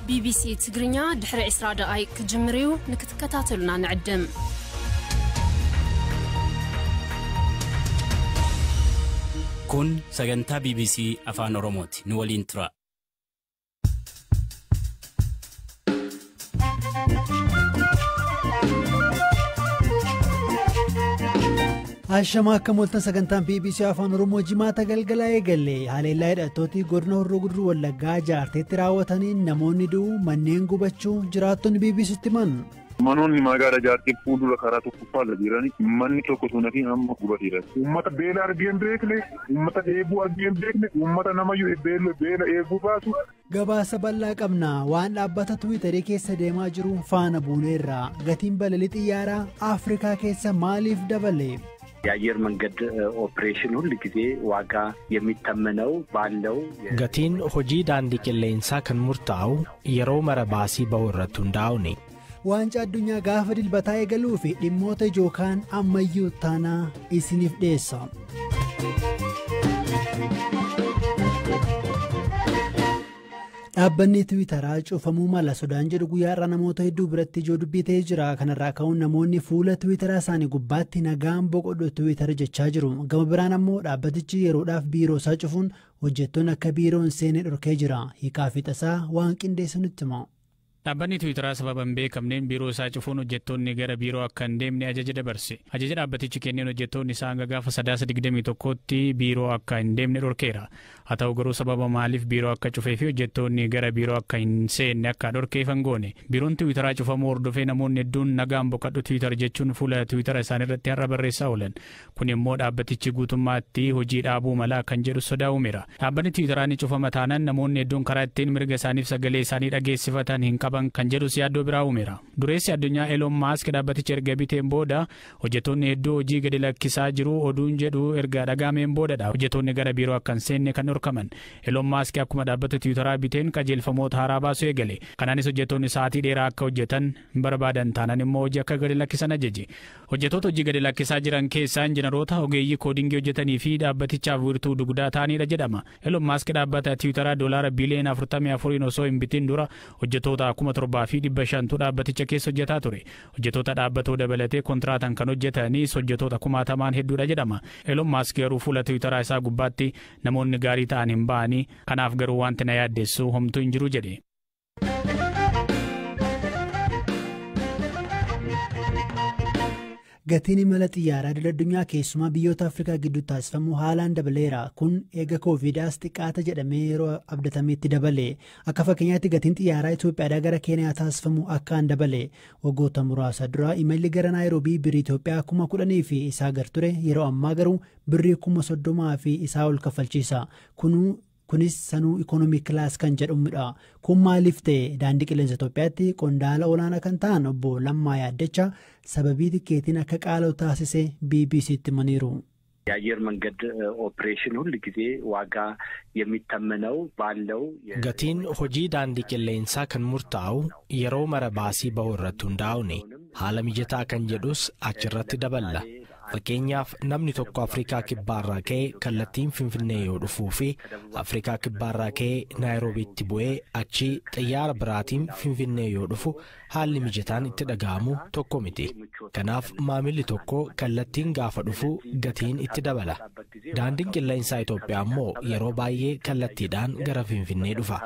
ቢቢሲ ትግርኛ ድሕሪ 20 ደቓይቅ ክጅምር እዩ። ንክትከታተሉና ንዕድም። Kun sagantaa BBC Afaan Oromooti. Nu waliin tura. Ashamaa akka mooltan, sagantaan BBC Afaan Oromoo Jimaata galgalaa eegalle. Haleellaa hidhattooti godina Horroo Guduruu Wallaggaa Jaarteetti raawwataniin namoonni du'uu, manneen gubachuu jiraattonni BBCtti himan. Manoonni magaalaa Jaartee fuuldura karaa tokkoffaa jiran manni tokko sun fi hamma gubateera. Uummata beela argee hin beekne, uummata dheebuu argee hin beekne, uummata namayyuu beela eeguu baasu. Gabaasa bal'aa qabna. Waan dhaabbata Tiwiitarii keessa deemaa jiru faana buuneerra. Gatiin balalii xiyyaaraa Afrikaa keessa maaliif dabale? የአየር መንገድ ኦፕሬሽን ሁል ጊዜ ዋጋ የሚተመነው ባለው Gatiin hojii daandii qilleensaa kan murtaa'u yeroo mara baasii bahu irratti hundaa'uuni. Waancaa addunyaa gaafa Dilbataa eegaluu fi dhimmoota ijoo kaan ammayyuu taanaa isiniif dhiyeessa. Dhaabbanni Tiwiitaraa cufamuu mala sodaan jedhu guyyaa irraa namoota hedduu biratti ijoo dubbii ta'ee jira. Kanarraa ka'uun namoonni fuula Tiwiitaraa isaanii gubbaatti "Nagaan boqodhu, Tiwiitara" jechaa jiru. Gama biraan ammoo dhaabbatichi yeroodhaaf biiroo isaa cufuun hojjettoonni akka biiroo hin seenne dhorkee jira. Hiikaa fi tasaa waan qindeessa nutti hima. Dhaabbanni Tiwiitaraa sababa hin beekamneen biiroo isaa cufuun hojjettoonni gara biiroo akka hin deemne ajaja dabarse. Ajaja dhaabbatichi kenneen hojjettoonni isaa hanga gaafa Sadaasa 21tti biiroo akka hin deemne dhorkeera. Haa ta'u garuu sababa maaliif biiroo akka cufee fi hojjettoonni gara biiroo akka hin seenne akka dhorkeef hin goone. Biiroon Tiwiitaraa cufamuu hordofee namoonni hedduun "Nagaan boqadhu, Tiwiitar" jechuun fuula Tiwiitara isaanii irratti har'a barreessaa oolan. Kun immoo dhaabbatichi guutummaatti hojii dhaabuu mala kan jedhu sodaa uumeera. Dhaabbanni Tiwiitaraa ni cufama taanaan namoonni hedduun karaa ittiin mirga isaaniif sagalee isaanii dhageessifatan hin qaban kan jedhus yaaddoo biraa uumeera. Dureessi addunyaa Elon Musk dhaabbaticha erga biteen booda hojjettoonni hedduu hojii gadi lakkisaa jiru oduun jedhu erga dhagaameen boodadha. Hojjettoonni gara biiroo akka hin seenne kan dhorkaman. Elon Musk akkuma dhaabbata Tiwiitaraa biteen qajeelfamoota haaraa baasuu eegale. Kanaanis hojjettoonni sa'aatii dheeraa akka hojjetan barbaadan taanaan immoo hojii akka gadi lakkisan ajaje. Hojjettoota hojii gadi lakkisaa jiran keessaa injiinaroota, ogeeyyii koodingii hojjetanii fi dhaabbatichaaf wiirtuu dugdaa ta'anidha jedhama. Elon Musk dhaabbata Tiwiitaraa doolaara biliyoona 44 osoo hin bitin dura hojjettoota 7500tu dhaabbaticha keessa hojjetaa ture. Hojjettoota dhaabbatoo dabalatee kontiraataan kan hojjetanis hojjettoota kumaatamaan hedduudha jedhama. Elon Musk garuu fuula Tiwiitaraa isaa gubbaatti "Namoonni gaarii ta'an hin ba'anii, kanaaf garuu wanti na yaaddessu homtuu hin jiru" jedhe. Gatiin imala xiyyaaraa idil addunyaa keessumaa biyyoota Afrikaa gidduutti taasifamu haalaan dabaleera. Kun eega Koovidaas xiqqaata jedhamee yeroo abdatametti dabale. Akka fakkeenyaatti gatiin xiyyaaraa Itoophiyaadhaa gara Keeniyaa taasifamu akkaan dabale. Waggoota muraasa dura imalli gara Naayiroobii birrii Itoophiyaa 10,000 fi isaa gar ture. Yeroo ammaa garuu birrii 30,000 fi isaa ol kaffalchiisa. Kunis sanuu economy class kan jedhamudha. Kun maaliif ta'e? Daandii Qilleensa Itoophiyaatti qondaala olaanaa kan ta'an obbo Lammaa Yaaddachaa sababii tikkeetiin akka qaala'u taasise BBCtti himaniiru. የአየር መንገድ ኦፕሬሽን ሁል ጊዜ ዋጋ የሚተመነው ባለው Gatiin hojii daandii qilleensaa kan murtaa'u yeroo mara baasii bahu irratti hundaa'uuni. Haala mijataa kan jedhus achirratti daballa. Fakkeenyaaf, namni tokko Afrikaa Kibbaarraa ka'ee kallattiin Finfinnee yoo dhufuu fi Afrikaa Kibbaarraa ka'ee Naayiroobiitti bu'ee achii xiyyaara biraatiin Finfinnee yoo dhufu haalli mijataan itti dhaga'amu tokko miti. Kanaaf maamilli tokko kallattiin gaafa dhufu gatiin itti dabala. Daandiin qilleensaa Itoophiyaa immoo yeroo baay'ee kallattiidhaan gara Finfinnee dhufa.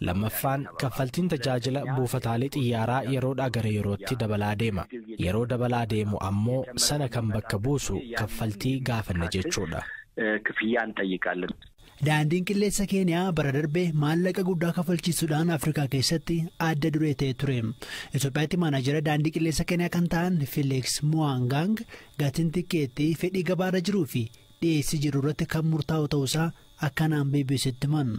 Lammaffaan, kaffaltiin tajaajila buufataalee xiyyaaraa yeroodhaa gara yerootti dabalaa deema. Yeroo dabalaa deemu ammoo sana kan bakka buusu kaffaltii gaafanna jechuudha. ክፍያ እንጠይቃለን። Daandiin Qilleensa Keeniyaa bara darbee maallaqa guddaa kafalchiisuudhaan Afrikaa keessatti adda duree ta'e ture. Itoophiyaatti maanaajara Daandii Qilleensa Keeniyaa kan ta'an Fileeks Muwaangaang gatiin tikkeettii fedhii gabaarra jiruu fi dhiyeessii jiru irratti kan murtaa'u ta'uusaa akkanaan BBCtti himan.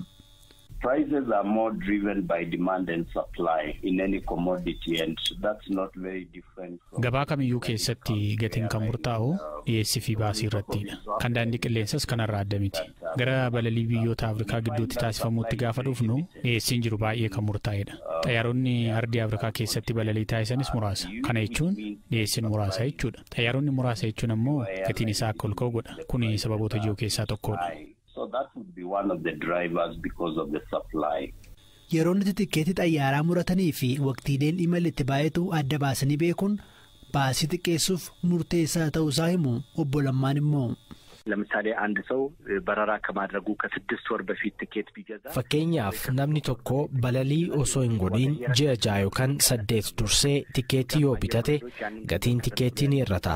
Prices are more driven by demand and supply in any commodity, and that's not very different from Gabaa kamiyyuu keessatti gatiin kan murtaa'u dhiyeessii fi baasii irrattidha. Kan daandii qilleensas kanarraa adda miti. Gara balalii biyyoota Afrikaa gidduutti taasifamuutti gaafa dhufnu dhiyeessiin jiru baay'ee kan murtaa'edha. Xayyaaronni ardii Afrikaa keessatti balalii taasisanis muraasa. Kana jechuun dhiyeessiin muraasa jechuudha. Xayyaaronni muraasa jechuun ammoo gatiin isaa akka ol ka'u godha. Kuni sababoota ijoo keessaa tokkodha. So that would be one of the drivers because of the supply. Yeroo nuti tikkeetii xayyaaraa muratanii fi waqtiileen imalli itti baay'atu adda baasanii beekuun baasii xiqqeessuuf murteessaa ta'uusaa himu obbo Lammaan immoo. ለምሳሌ አንድ ሰው በረራ ከማድረጉ ከስድስት ወር በፊት ትኬት ቢገዛ Fakkeenyaaf namni tokko balalii osoo hin godhin ji'a 6 yookaan 8 dursee tikkeettii yoo bitate gatiin tikkeettii ni hir'ata.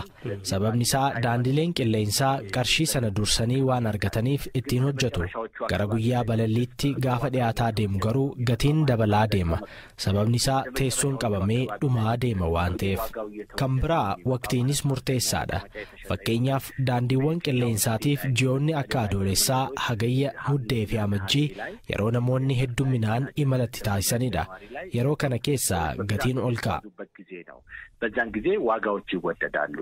Sababni isaa daandileen qilleensaa qarshii sana dursanii waan argataniif ittiin hojjetu. Gara guyyaa balaliitti gaafa dhiyaataa deemu garuu gatiin dabalaa deema. Sababni isaa teessoon qabamee dhumaa deema waan ta'eef. Kan biraa waqtiinis murteessaadha. Fakkeenyaaf daandiiwwan qilleensaatiif ji'oonni akka adoolessaa, hagayya, muddee fi amajjii yeroo namoonni hedduminaan imalatti taasisanidha. Yeroo kana keessa gatiin ol ka'a. በዛን ጊዜ ዋጋዎች ይወደዳሉ።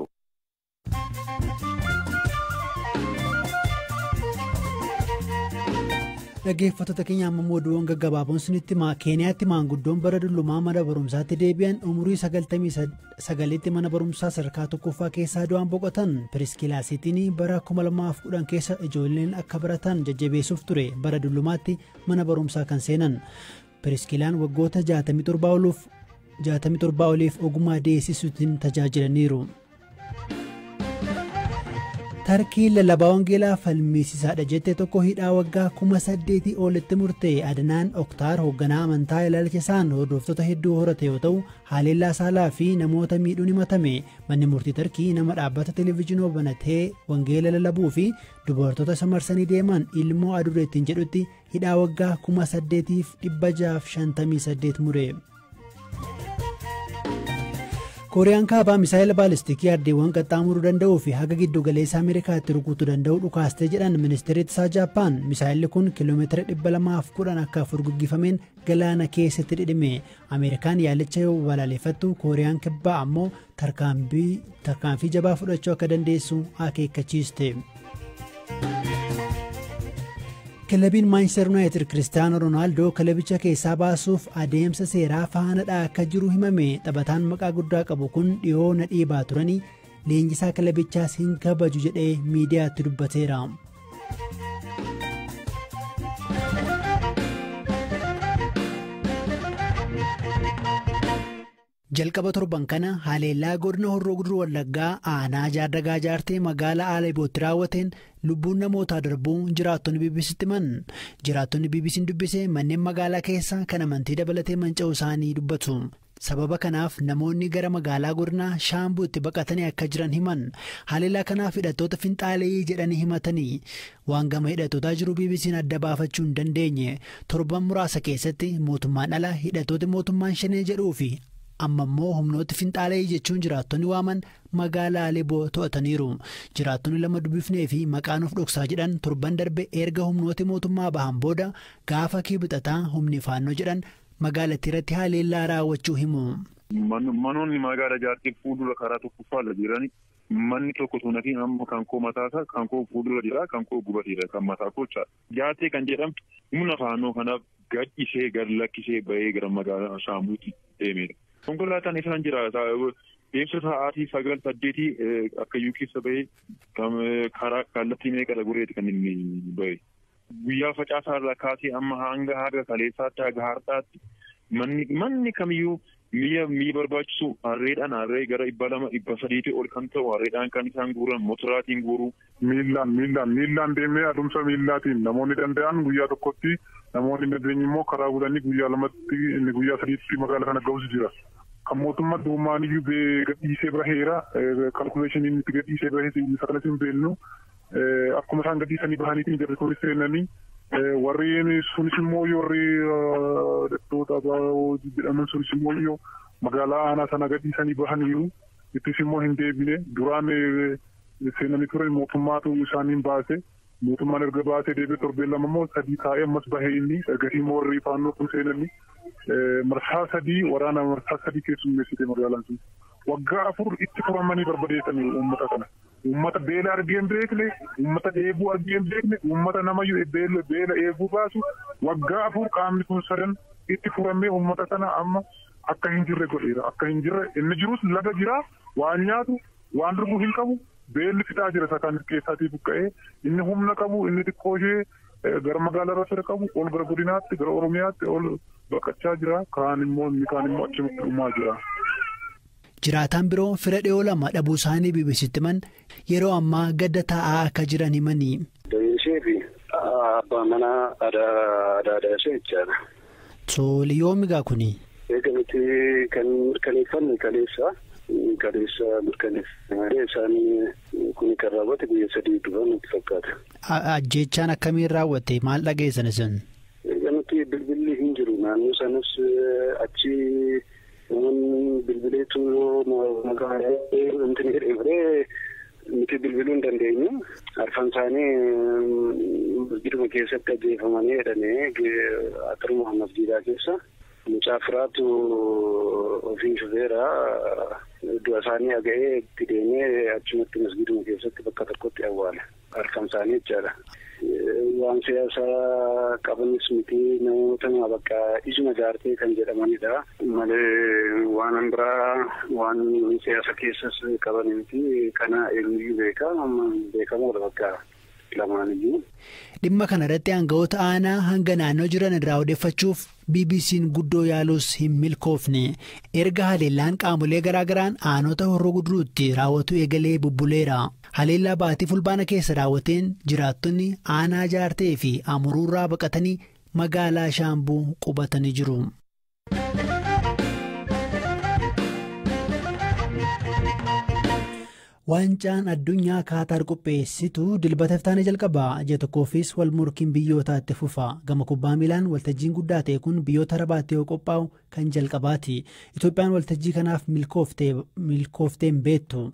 Dhaggeeffattoota keenya amma oduuwwan gaggabaaboon sinitti himaa. Keeniyaatti maanguddoon bara dullumaa mana barumsaatti deebi'an umurii 99tti mana barumsaa sadarkaa tokkoffaa keessaa du'aan boqotan. Piriskilaasiitiin bara 2010 keessa ijoolleen akka baratan jajjabeessuuf ture bara dullumaatti mana barumsaa kan seenan. Piriskilaan waggoota 67 oliif ogummaa deessisuutiin tajaajilaniiru. Tarkiin lallabaa wangeelaa falmisiisaadha jettee tokko hidhaa waggaa 8,000 olitti murte. Adnaan Oktaar hoogganaa amantaa ilaalcha isaan hordoftoota hedduu horate yoo ta'u haleellaa saalaa fi namoota miidhuun himatame. Manni murtii Tarkii nama dhaabbata televezyiinii banatee wangeela lallabuu fi dubartoota isa marsanii deeman ilmoo adureettiin jedhutti hidhaa waggaa 8,658 mure. Kooriyaan kaabaa misaayila baalistikii ardiiwwan qaxxaamuruu danda'uu fi haga giddu galeessa Ameerikaatti rukutuu danda'u dhukaastee jedhan ministeerri ittisaa Jaappaan. Misaayilli kun kiiloomeetira 210 akka furguggifameen galaana keessatti dhidhime. Ameerikaan yaalicha yoo balaaleffattu Kooriyaan kibbaa ammoo tarkaanfii jabaa fudhachuu akka dandeessu akeekkachiiste. Kilabiin Maanchister Yuunaayitid Kiristaanoo Roonaaldoo kilabicha keessaa baasuuf adeemsa seeraa faana akka jiru himame. Taphataan maqaa guddaa qabu kun dhiyoo na dhiibaa turanii leenjisaa kilabichaas hin kabaju jedhee miidiyaatti dubbateera. Jalqaba torban kana haleellaa godina Horroo Guduruu Wallaggaa aanaa Jaardagaa Jaartee magaalaa Aalebootti raawwateen lubbuun namootaa darbuu jiraattonni BBC'tti himan. Jiraattonni BBC'n dubbise manneen magaalaa keessa kan amantii dabalatee manca'uu isaanii dubbatu. Sababa kanaaf namoonni gara magaalaa godinaa Shaambuutti baqatanii akka jiran himan. Haleellaa kanaaf hidhattoota finxaalee jedhanii himatanii waan gama hidhattootaa jiru BBC'n adda baafachuu hin dandeenye. Torban muraasa keessatti mootummaan ala hidhattoota mootummaan shanee jedhuu fi amma immoo humnooti finxaalee jechuun jiraattonni waaman magaalaa Aaleboo to'ataniiru. Jiraattonni lama dubbifnee fi maqaan of dhoksaa jedhan torban darbe erga humnooti mootummaa bahan booda gaafa kibxataa humni faannoo jedhan magaalattii irratti haleellaa raawwachuu himu. Manoonni magaalaa Jaartee fuuldura karaa tokkoffaa jirani manni tokko sunaafi amma kan koo mataasaa kan koo fuuldura jira kan koo gubateera kan mataa kochaa. Jaartee kan jedhamtu humna faannoo kanaaf gadhisee gad lakkisee bahee gara magaalaa Shaambuutti deemeera. Konkolaataan isaan jira. Deemsa sa'aatii 9, 8 akkayyuu keessa bahee karaa kallattii meeqa gureeti kan inni bahe. Guyyaa facaasaa irraa kaasee amma hanga haga kaleessaatti haga har'aatti manni kamiyyuu mi'a barbaachisu harreedhaan harree gara 200, 300 ol kan ta'u harreedhaan kan isaan guuran motoraatiin guuru. Miillaan deemee adeemsa miillaatiin namoonni danda'an guyyaa tokkotti namoonni dandeenye immoo karaa bulanii guyyaa 2tti inni guyyaa 3tti magaalaa kana ga'uus jira. Kan mootummaa duumaan iyyuu gadhiisee baheera kalkuleeshiniin itti gadhiisee bahee isa kanas hin beeknu akkuma isaan gadhiisanii bahaniitiin jarri kunis seenanii warreen sunis immoo warri hidhattoota jedhaman sunis immoo magaalaa aanaa sana gadhiisanii bahaniiru ittis immoo hin deebine duraan seenanii turan mootummaatu isaaniin baase mootummaan erga baasee deebi'ee torbee 2 immoo 3 taa'ee ammas bahee inni ergasii immoo warri faannoo kun seenanii marsaa 3 waraana marsaa 3 keessummeessite magaalaan sun waggaa 4 itti furamanii barbadeessanii uummata kana. Uummata beela argee hin beekne, uummata dheebuu argee hin beekne, uummata namayyuu beela eeguu baasu waggaa 4 qaamni kun sadan itti furamee uummata kana amma akka hin jirre godheera. Akka hin jirre inni jirus laga jira waan nyaatu waan dhugu hin qabu beelli fixaa jira isa kan keessaatii buqqa'ee inni humna qabu inni xiqqoo ishee gara magaalaa irra fira qabu ol gara godinaatti gara Oromiyaatti ol Baqachaa jira. Kaan immoo inni kaan immoo achumatti dhumaa jira. Jiraataan biroo fira dhiyoo lama dhabuu isaanii BBCtti himan yeroo ammaa gadda taa'aa akka jiran himanii. Ishee fi abbaa manaa aadaa ishee jechaadha. Tole yoomi gaa kuni? Eega nuti kan mirkaneeffanne kaleessa. Kaleessa mirkaneeffanne isaan kun kan raawwate guyyaa 3 dura nutti fakkaata. Ajjeechaan akkamiin raawwate maal dhageessan isin? Eega nuti bilbilli hin jiru naannoo sanas achi namoonni bilbileetu magaalaa wanti ni jedhee malee nuti bilbiluu hin dandeenyu. Arfan isaanii masjiduma keessatti ajjeefamanii jedhanii axiruma masjidaa keessa. Mucaa firaatu ofii shufeera du'a isaanii aga'ee itti deemee achumatti masjiduma keessatti bakka tokkotti awwaale. Arfan isaanii jechaadha. Waan siyaasaa qabanis miti namoota bakka ijuma jaartee kan jedhamanidha. Malee waan biraa waan siyaasa keessas qaban miti kana eenyuyyuu beeka beekamoodha bakka lamaaniyyuu. Dhimma kana irratti aangawoota aanaa hanga naannoo jiran irraa odeeffachuuf BBC'n guddoo yaalus hin milkoofne. Erga haleellaan qaamolee garaagaraan aanota Horroo Guduruutti raawwatu eegalee bubbuleera. Haleellaa baatii fulbaana keessa raawwateen jiraattonni aanaa jaartee fi amuruurraa baqatanii magaalaa Shaambuu qubatanii jiru. Waancaan addunyaa Kaataar qopheessitu dilbata iftaanii jalqaba. Ji'a tokkoofis wal morkiin biyyootaa itti fufa. Gama kubbaa miilaan waltajjiin guddaa ta'e kun biyyoota Arabaatti yoo qophaa'u kan jalqabaati. Itoophiyaan waltajjii kanaaf milkooftee hin beektu.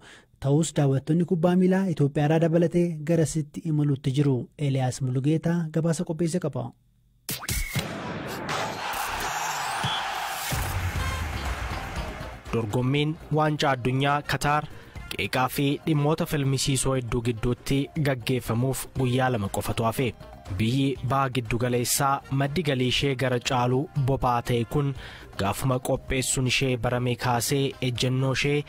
Ta'us daawwattoonni kubbaa miilaa Itoophiyaarraa dabalatee garasitti imaluutti jiru. Eeliyaas Mulugeetaa gabaasa qopheesse qaba. Dorgommiin waancaa addunyaa Kataar qeeqaa fi dhimmoota falmisiisoo hedduu gidduutti gaggeeffamuuf guyyaa 2 qofatu hafe. Biyyi baha giddugaleessaa maddi galii ishee gara caalu boba'aa ta'e kun gaafuma qopheessuun ishee barame kaasee ejjennoo ishee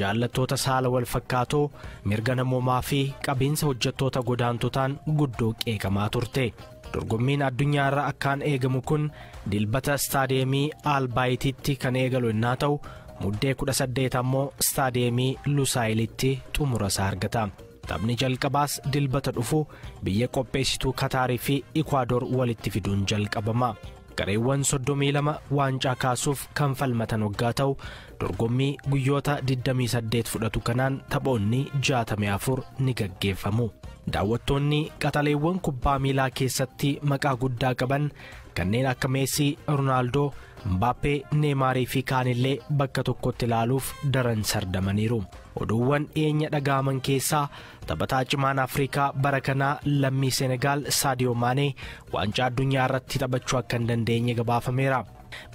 jaallattoota saala wal fakkaatoo mirga namoomaa fi qabiinsa hojjettoota godaantotaan guddoo qeeqamaa turte. Dorgommiin addunyaa irra akkaan eegamu kun dilbata istaadiyeemii Albaayititti kan eegalu innaa ta'u muddee 18 ammoo istaadiyeemii Lusaayilitti xumura isaa argata. Taphni jalqabaas dilbata dhufu biyya qopheessituu Kataarii fi Ikwaador walitti fiduun jalqabama. Gareewwan 32 waancaa kaasuuf kan falmatan waggaa ta'u dorgommii guyyoota 28 fudhatu kanaan taphoonni 64 ni gaggeeffamu. Daawwattoonni qaxaleewwan kubbaa miilaa keessatti maqaa guddaa qaban kanneen akka Meesii, Roonaaldoo, Mbaappee, Neemaarii fi kaanillee bakka tokkotti ilaaluuf daran sardamaniiru. Oduuwwan dhiyeenya dhaga'aman keessaa taphataa cimaan Afrikaa bara kanaa lammii Senegaal Saadiyoo Maanee waancaa addunyaa irratti taphachuu akka hin dandeenye gabaafameera.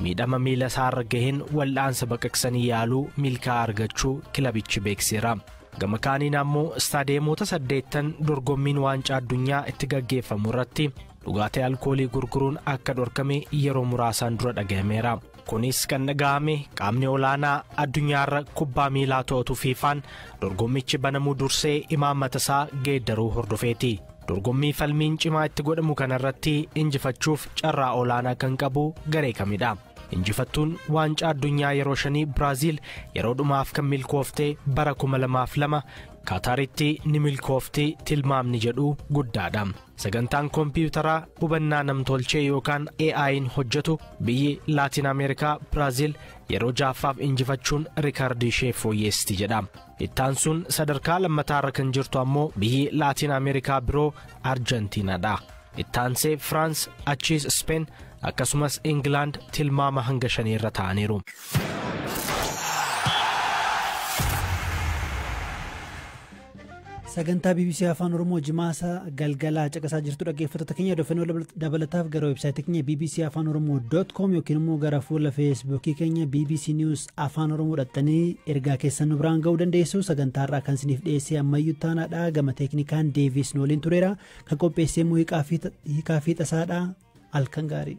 Miidhama miila isaarra gaheen wal'aansa baqaqsanii yaaluu milkaa'aa argachuu kilabichi beeksiseera. Gama kaaniin ammoo istaadiyeemota 8 dorgommiin waancaa addunyaa itti gaggeeffamu irratti dhugaatii alkoolii gurguruun akka dhorkame yeroo muraasaan dura dhagahameera. Kunis kan dhagahame qaamni olaanaa addunyaarra kubbaa miilaa to'atu FIFA'n dorgommichi banamuu dursee imaammata isaa geeddaruu hordofeeti. Dorgommii falmiin cimaa itti godhamu kanarratti injifachuuf carraa olaanaa kan qabu garee kamidha? Injifattuun waancaa addunyaa yeroo 5 Biraaziil yeroo dhumaaf kan milkooftee bara 2002 Kaataaritti ni milkoofti tilmaamni jedhu guddaadha. Sagantaan kompiitaraa hubannaa namtolchee yookaan AI'n hojjetu biyyi Laatiin Ameerikaa Biraaziil yeroo 6ffaaf injifachuun rikaardii ishee fooyyessiti jedha. Ittaan sun sadarkaa lammataarra kan jirtu ammoo biyyi Laatiin Ameerikaa biroo Arjentiinaadha. Ittaansee Firaans, achiis Speen akkasumas Ingilaand tilmaama hanga 5 irra ta'aniiru. Sagantaa BBC Afaan Oromoo jimaasa galgalaa caqasaa jirtu dhaggeeffattoota keenya odeeffannoo dabalataaf gara weebsaayitii keenya BBC Afaan Oromoo.com yookiin immoo gara fuula feesbuukii keenya BBC News Afaan Oromoo dhattanii ergaa keessan nu biraan ga'uu dandeessu. Sagantaa irraa kan isiniif dhiyeesse Ammayyuu Taanaadha. Gama teeknikaan Deevis nu waliin tureera. Kan qopheesse immoo Hiikaa fi Tasaadha. Halkan gaarii.